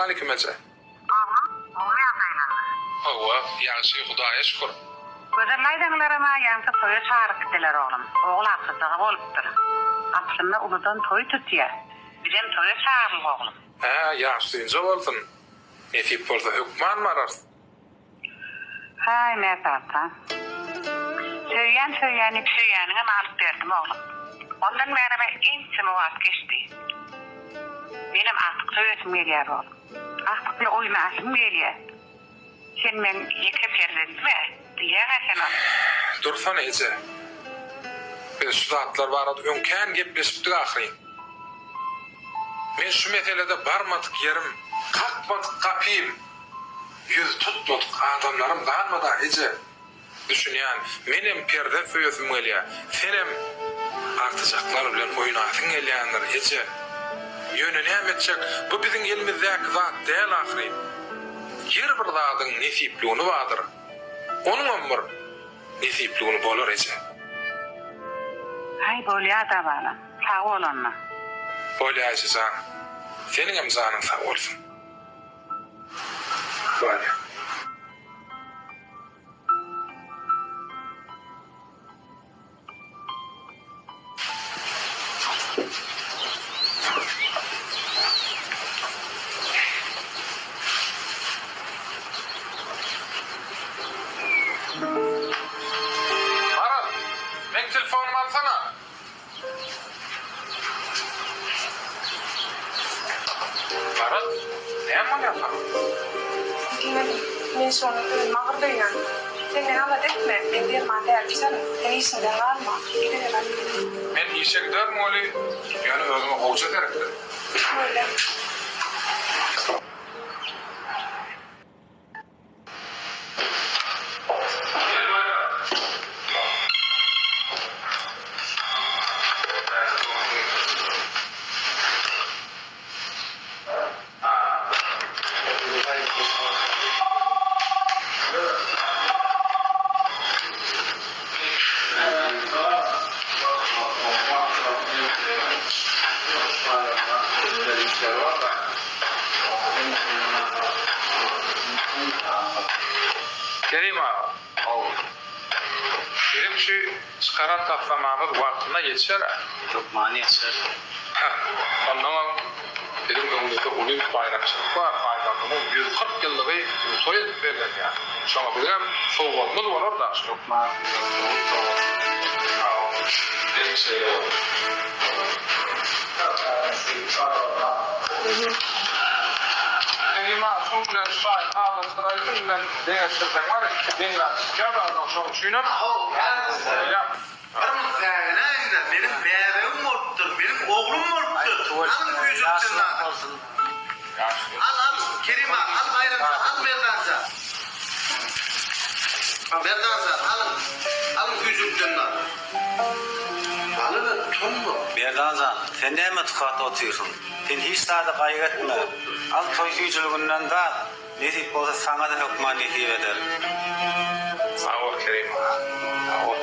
Salowmalikim eje. Oglum, gowy ýagdaýlarmy? Hawa, ýagşy, Hudaýa şükür. Gözel daýzaňlaram-a ýaňky toýa çagyryp gitdiler oglum. Ogul agtyjagy bolupdyr. Aslynda uludan toý tutýa. Bizem toýa çagyrylgy oglum. Hä, ýaşlyja bolsun. Nesip bolsa hökman bararys. Haý, Mät ata. Söýýän söýýän diýip söýýäniňem alyp berdim oglum. Ondan bärem-ä ençeme wagt geçdi. Menem agtyk söýesim gelýär oglum. Agtykly oýnasym gelýär. Sen meň ýeke perzendim-ä, bilýäň-ä sen ony. Dursana eje. Biz şu zatlar barada öň kän gepleşipdik ahyryn. Men şu meselede barmadyk ýerim, kakmadyk gapym, ýüz tutmadyk adamlarym galmad-a eje. Düşünýän, menem perzent söýesim gelýä, senem agtyjaklar bilen oýnasyň gelýändir, eje. Ýöne näme etjek, bu biziň elimizdäki zat däl ahyryn. Her bir zadyň nesipli güni bardyr. Onuňam bir nesipli güni bolar, eje. Aý, bolýa-da, balam. Sag bol onda. Bolýa, eje jan. Seniňem janyň sag bolsun. Bolýa. Maral, meň telefonymy alsana. Maral, näme bolýar saňa? Bilmedim. Men şony özüm agyrdaýan. Sen meni alada etme, men derman däl içerin. Sen işiňden galma. Gidiber alyp git. Men işe giderin weli, ýöne özüňe gowja seretgin. Bolýa. Kerim aga, biziň şu çykaran taslamamyz wagtynda ýetişer-ä? Hökman ýetişer. Hä, onnoňam biziň öňümizde uly baýramçylyk bar, paýtagtymyzyň 140 ýyllygy toý edip bellenýär. Şoňa biziňem sowgadymyz bolar-da. Hökman gowy sowgat. Hawa, edil şeýle bolar. Emma suw bilen çaý sazlaşdyraýsyn bilen deňeşdirseň bar ikisi deň zat çykýar zaten şoň üçinem bolýar. Bir säginäýiň-de, meniň bäbegim bolupdyr, meniň oglum bolupdyr. Alyň süýjülikden nany. Al, al, Kerim aga, al Baýram jan, al Merdan jan. Merdan jan, alyň, alyň süýjülikden nany. Alyber, utanma. Merdan jan, sen näme tukat otyrsyň? Sen hiç zada gaýgy etme. Al toý süýjüliginden dat. Nesip bolsa saňa-da hökman nesip eder. Sag bol Kerim aga. Sag bol.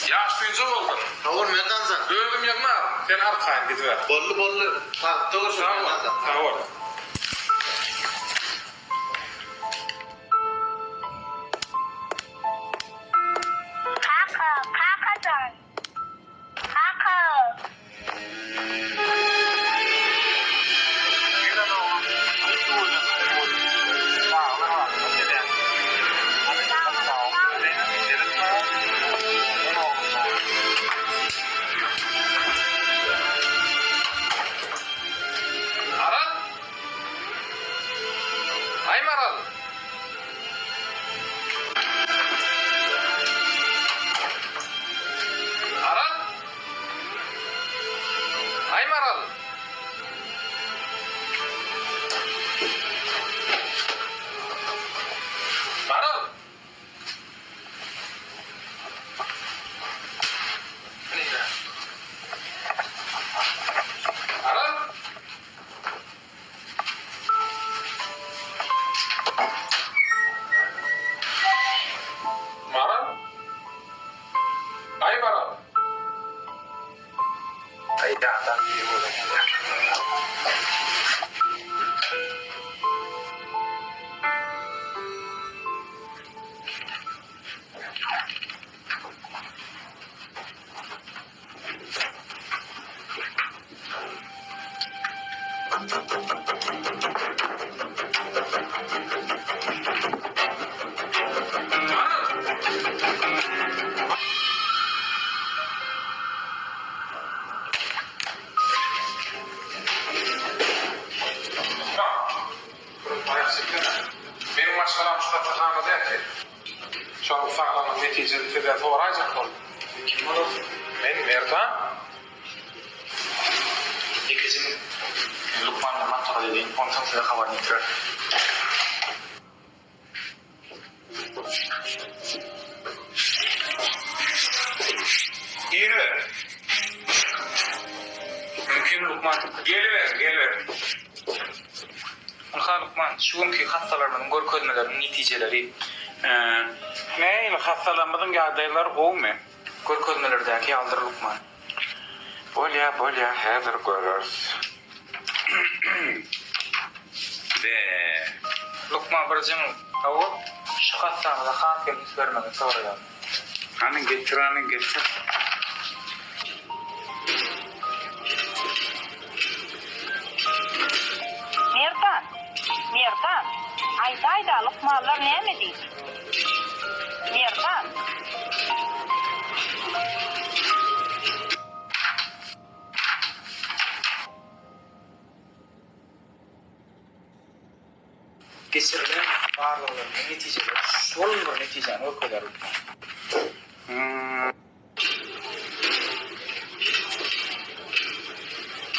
Ýaş süýji bolsun. Sag bol Merdan jan. Özüm ýygnaryn. Sen arkaýyn gidiber. Boldy boldy. Sagykda görşeris Sag bol. Merdan jan. Sag bol. Kaka, kakajan. Kaka. Aral! Şonuň saglygynyň netijesini sizden soraýjak boldum. Kim bolarsyň? Men Merdan. Ýekeje minut. Men lukman bilen maslahat edeýin, onsoň size habaryny ýetirerin. Giriber. Mümkin lukman. Geliber, geliber. Ynha lukman, şu günki hassalarymyzyň görkezmeleriniň netijeleri. Nähili, hassalarymyzyň ýagdaýlary gowumy? Görkezmelerdäki ýalydyr lukman. Bolýa, bolýa, häzir göreris. Be. Lukman birje minut. Hawa, şu hassamyza has hem üns bermegiňizi soraýaryn. Hany getir, hany getir. Merdan! Merdan! Aýdaý-da, lukmanlar näme diýdi? Merdan! Geçirilen barlaglaryň netijeleri şol bir netijäni görkezýär lukman.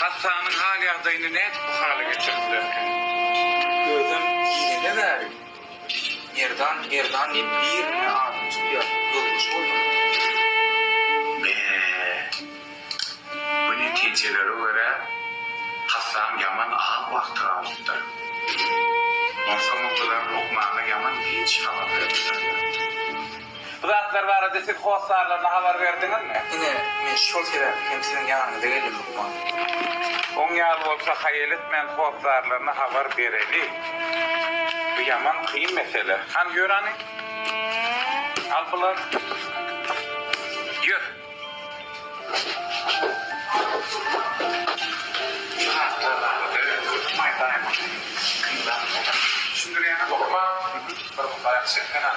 Hassanyň hal-ýagdaýyny nädip bu hala getirdilerkä? Özem girene bäri Merdan, Merdan diýip birine adyny tutýar. Ýolbaşy bolmaly. Be, bu netijelere görä, hassaň ýaman az wagty galypdyr. Onsoňam bular lukmana ýaman giç habar beripdirler. Bu zatlar barada siz hossarlaryna habar berdiňizmi? Ine, men şol sebäpli hem siziň ýanyňyza geldim, lukman. Oň ýaly bolsa haýal etmän hossarlaryna habar bereli. Bu ýaman kyn mesele. Hany ýör hany. Al bulary. Ýör. Şu zatlar barada özüm aýdaýmaly. Kyn zat bolar. Düşündirýäňizmi? Lukman, bir aýak çeksene.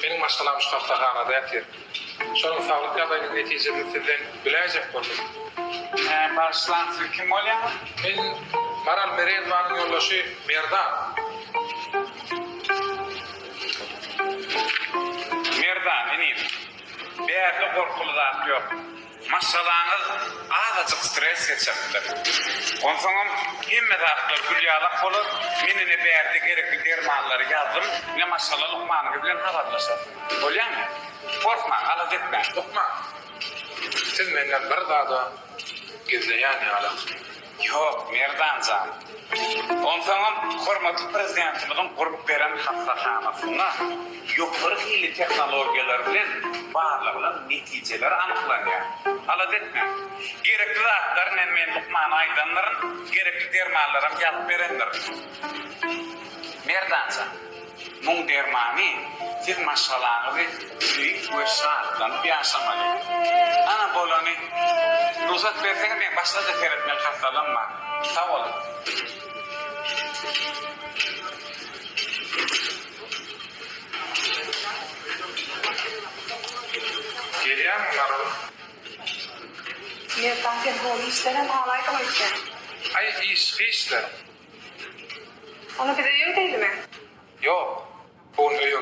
Meniň maşgalam şu hassahanada ýatyr. Şonuň saglyk ýagdaýynyň netijesini sizden biläýjek boldum. Hä, bagyşlaň, siz kim bolýaňyz? Men Maral Merezowanyň ýoldaşy Merdan. Merdan, inim, bärde gorkuly zat ýok. Maşgalaňyz azajyk stres geçiripdir. Onsoňam hemme zatlar gül ýalak bolar. Men ine bärde gerekli dermanlary ýazdym. Ine maşgala lukmanyňyz bilen habarlaşarsyňyz. Bolýamy? Gorkmaň, alada etmäň. Lukman, siz menden bir zada gizleýän ýalak. Ýok, Merdan jan. Onsoňam hormatly Prezidentimiziň gurup beren hassahanasynda ýokary hilli tehnologiýalar bilen barlaglaryň netijeleri anyklanýar. Alada etmäň. Gerekli zatlary men men lukmana aýdandyryn, gerekli dermanlaram ýazyp berendirin. Merdan jan. Muň dermany siz maşgalaňyzy söýüp we şatlanyp ýaşamaly. Ana bolany. Rugsat berseňiz meň başga-da seretmeli hassalam bar. Sag boluň. Gelýäňmi Maral? Merdan sen hol işdenem galaýdyň öýtýän. Aý iş hiç-le. Onda biz öýe gideýlimi? Ýok, bu gün öýe.